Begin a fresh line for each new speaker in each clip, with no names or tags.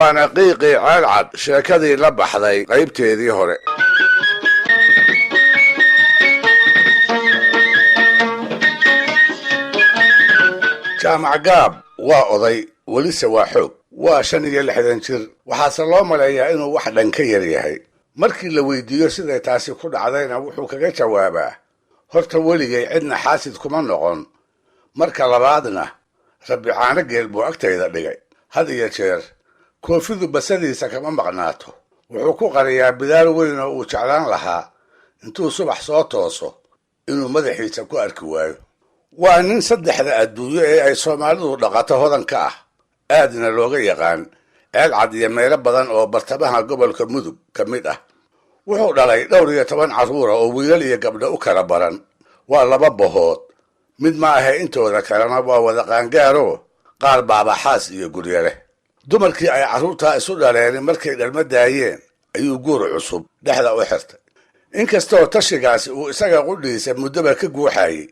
Waana qiiqii Ceelcad sheekadii la baxday qaybteedii hore. Jaamac Gaab waa oday, welise waa xoog. Waa 65 jir, waxaase loo maleeyaa inuu wax dhan ka yar yahay. Markii la weydiiyo siday taasi ku dhacdayna, wuxuu kaga jawaabaa: "Horta weligay cidna xaasid kuma noqon, marka labaadna Rabbi caano geel buu agtayda dhigay." Had iyo jeer koofidu basadiisa kama maqnaato. Wuxuu ku qariyaa bidaar weyn oo uu jeclaan lahaa intuu subax soo tooso inuu madaxiisa ku arki waayo. Waa nin saddexda adduunyo ee ay Soomaalidu dhaqato hodan ka ah, aadna looga yaqaan Ceelcad iyo meelo badan oo bartamaha gobolka Mudug ka mid ah. Wuxuu dhalay dhowr iyo toban carruura oo wiilal iyo gabdho u kala baran. Waa laba bahood, mid ma ahe intooda kalena waa wada qaangaaroo, qaar baaba xaas iyo guryo leh. Dumarkii ay carruurtaa isu dhaleen markay dhalma daayeen ayuu guur cusub dhexda u xirtay. Inkastoo tashigaasi uu isaga qudhiisa muddoba ka guuxayey,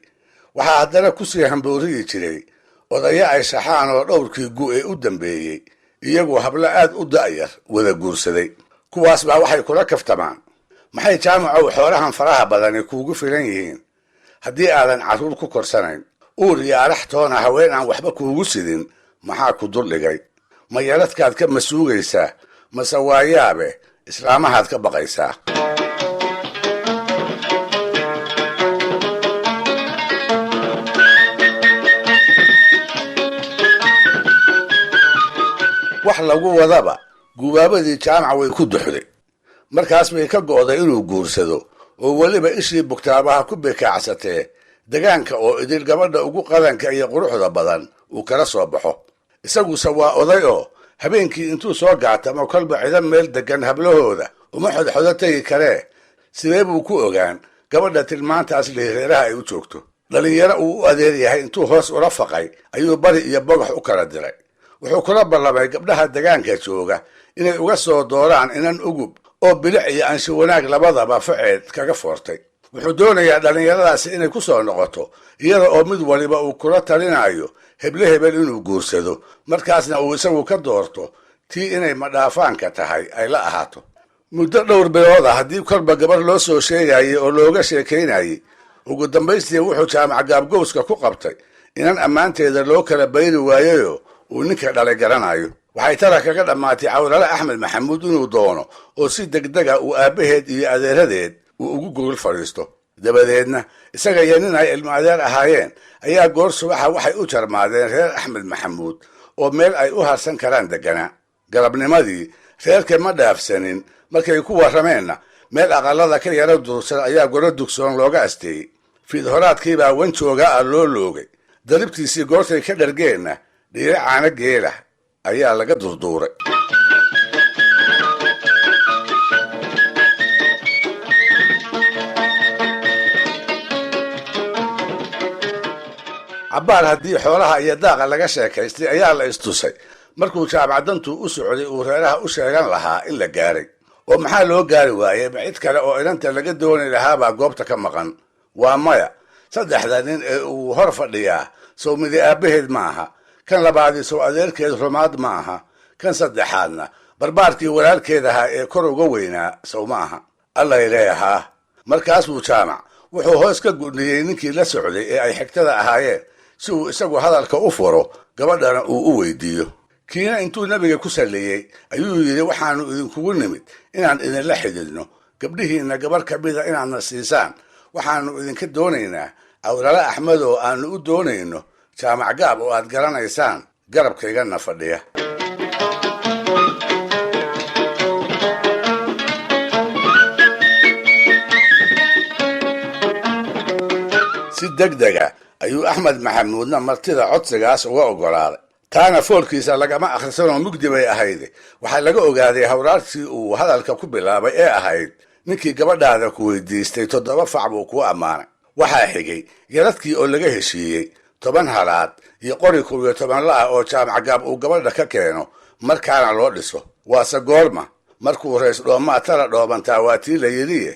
waxaa haddana kusii hambooriyi jiray odayo ay shaxaan oo dhowrkii gu ee u dambeeyey iyagu hablo aad u da'yar wada guursaday. Kuwaas baa waxay kula kaftamaan: "Maxay, Jaamacow, xoolahan faraha badani kuugu filan yihiin haddii aadan carruur ku korsanayn? Uur iyo arax toona haween aan waxba kuugu sidin maxaa ku duldhigay? Ma yaradkaad ka masuugaysaa, mase waayaabe islaamahaad ka baqaysaa?" Wax lagu wadaba gubaabadii Jaamac way ku duxday. Markaas bay ka go'day inuu guursado, oo weliba ishii bugtaabaha ku bikaacsatee degaanka oo idil gabadha ugu qadanka iyo quruxda badan uu kala soo baxo. Isaguse waa oday oo habeenkii intuu soo gaatamo kolba cido meel deggan hablahooda uma xodxodo tegi karee, sidee buu ku ogaan gabadha tilmaantaas lihireeraha ay u joogto? Dhalinyaro uu u adeer yahay intuu hoos ula faqay ayuu bari iyo bogax u kala diray. Wuxuu kula ballamay gabdhaha degaanka jooga inay uga soo dooraan inan ugub oo bilic iyo anshi wanaag labadaba faceed kaga foortay. Wuxuu doonayaa dhallinyaradaasi inay ku soo noqoto iyada oo mid waliba uu kula talinayo heble hebel inuu guursado, markaasna uu isagu ka doorto tii inay madhaafaanka tahay ay la ahaato. Muddo dhowr bilooda haddii kolba gabar loo soo sheegayey oo looga sheekaynayey, ugu dambaystii wuxuu Jaamac Gaabgowska ku qabtay inan ammaanteeda loo kala bayri waayeyoo uu ninka dhalay garanayo. Waxay tara kaga dhammaatay Cawrale Axmed Maxamuud inuu doono oo si degdega uu aabbaheed iyo adeeradeed uu ugu gogol fadhiisto. Dabadeedna isaga iyo nin ay ilmo adeer ahaayeen ayaa goor subaxa waxay u jarmaadeen reer Axmed Maxamuud oo meel ay u harsan karaan degganaa. Galabnimadii reerka ma dhaafsanin. Markay ku warrameenna, meel aqalada ka yaro dursan ayaa goro dugsoon looga asteeyey. Fiidhoraadkiibaa wanjooga ah loo loogay. Daribtiisii goortay ka dhargeenna, dhiiro caano geela ayaa laga durduuray. Cabbaar haddii xoolaha iyo daaqa laga sheekaystay ayaa la istusay markuu jaamacdantu u socday uu reeraha u sheegan lahaa in la gaaray. Oo maxaa loo gaari waayey? Ma cid kale oo inanta laga dooni lahaabaa goobta ka maqan? Waa maya. Saddexda nin ee uu hor fadhiyaa sow midi aabbaheed ma aha, kan labaadii sow adeerkeed rumaad ma aha, kan saddexaadna barbaarkii walaalkeed ahaa ee kor uga weynaa sow ma aha? Allay leeyahaa. Markaasuu Jaamac wuxuu hoos ka gudniyey ninkii la socday ee ay xigtada ahaayeen si uu isagu hadalka u furo, gabadhana uu u weydiiyo. Kiina intuu Nebiga ku salliyey ayuu yidhi: "Waxaanu idinkugu nimid inaan idinla xididno, gabdhihiinna gabarh ka mida inaadna siisaan. Waxaanu idinka doonaynaa Cawrale Axmed oo aanu u doonayno Jaamac Gaab oo aad garanaysaan, garabkaygana fadhiya." Si deg dega ayuu Axmed Maxamuudna martida codsigaas uga oggolaaday. Taana foolkiisa lagama akhrisanoo mugdi bay ahayde. Waxaa laga ogaaday hawraartii uu hadalka ku bilaabay ee ahayd: "Ninkii gabadhaada ku weydiistay 7 fac buu kuu ammaanay." Waxaa xigay yaradkii oo laga heshiiyey, 10 halaad iyo qori 11 la ah oo Jaamac Gaab uu gabadha ka keeno, markaana loo dhiso. Waase goorma? Markuu rays dhoomaa tala dhoobantaa waa tii la yidhiye.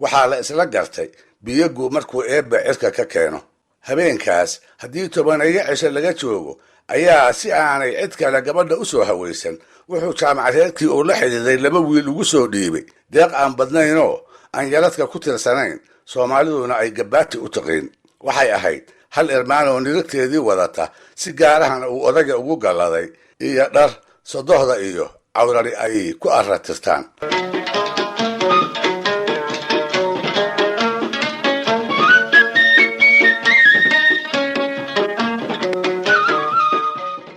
Waxaa la isla gartay biyagu markuu Eebba cirka ka keeno. Habeenkaas haddii tobaneeyo cisho laga joogo ayaa si aanay cid kale gabadha u soo hawaysan Wuxuu Jaamacareedkii uu la xidhiiday laba wiil ugu soo dhiibay deeq aan badnaynoo aan yaradka ku tirsanayn, Soomaaliduna ay gabaati u tiqiin. Waxay ahayd hal irmaan oo nirigteedii wadata, si gaarahana uu odaga ugu galladay, iyo dhar sodohda iyo cawrari ay ku arratirtaan.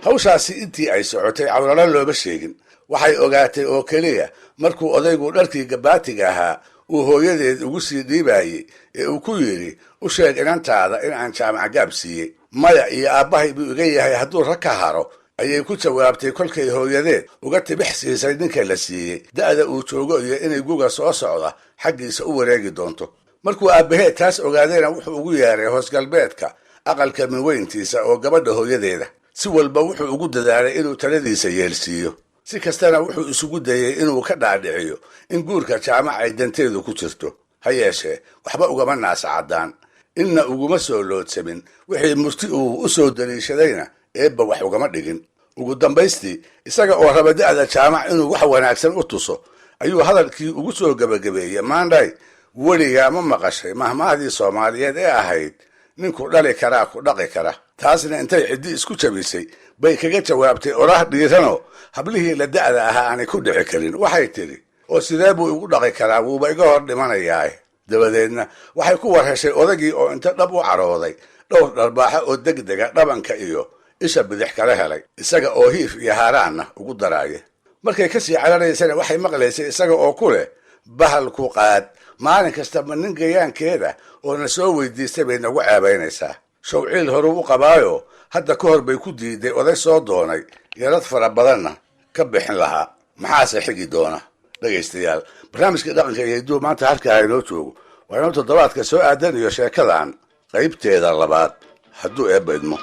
Hawshaasi intii ay socotay cawraro looma sheegin. Waxay ogaatay oo keliya markuu odaygu dharkii gabaatiga ahaa uu hooyadeed ugu sii dhiibaayey ee uu ku yidhi, "U sheeg inantaada in aan Jaamac Gaab siiyey." "Maya, iyo aabbahay buu iga yahay hadduu rag ka haro," ayay ku jawaabtay kolkay hooyadeed uga tibix siisay ninka la siiyey, da'da uu joogo iyo inay guga soo socda xaggiisa u wareegi doonto. Markuu aabbaheed taas ogaadayna wuxuu ugu yeeray hoos galbeedka aqalka minweyntiisa oo gabadha hooyadeeda. Si walba wuxuu ugu dadaalay inuu taladiisa yeelsiiyo, si kastana wuxuu isugu dayey inuu ka dhaadhiciyo in guurka Jaamac ay danteedu ku jirto. Ha yeeshee, waxba ugama naasa caddaan, inna uguma soo loodsamin. Wixii murti uu u soo daliishadayna eebba wax ugama dhigin. Ugu dambaystii, isaga oo raba da'da Jaamac inuu wax wanaagsan u tuso, ayuu hadalkii ugu soo gebagabeeyey, "Maandhay, weligaa ma maqashay mahmaahdii Soomaaliyeed ee ahayd, 'Ninku dhali karaa ku dhaqi kara'?" Taasna intay ciddi isku jabisay bay kaga jawaabtay orah dhiiranoo hablihii la da'da ahaa aanay ku dhici karin. Waxay tidhi, "Oo sidee buu igu dhaqi karaa? Wuuba iga hor dhimanayaae." Dabadeedna waxay ku war heshay odagii oo inta dhab u carooday dhowr dharbaaxo oo degdega dhabanka iyo isha bidix kala helay, isaga oo hiif iyo haaraanna ugu daraaya. Markay kasii cararaysana waxay maqlaysay isaga oo ku leh, "Bahalku qaad, maalin kastaba nin gayaankeeda oo na soo weydiistay bay nagu ceebaynaysaa." Shawciil horuu u qabaayo hadda ka hor bay ku diiday oday soo doonay, yarad fara badanna ka bixin lahaa. Maxaase xigi doona? Dhegaystayaal, barnaamijka dhaqanka iyo hidduhu maanta halkaa inoo joogo. Waa inuu toddobaadka soo aadan iyo sheekadan qaybteeda labaad, hadduu Eebba idmo.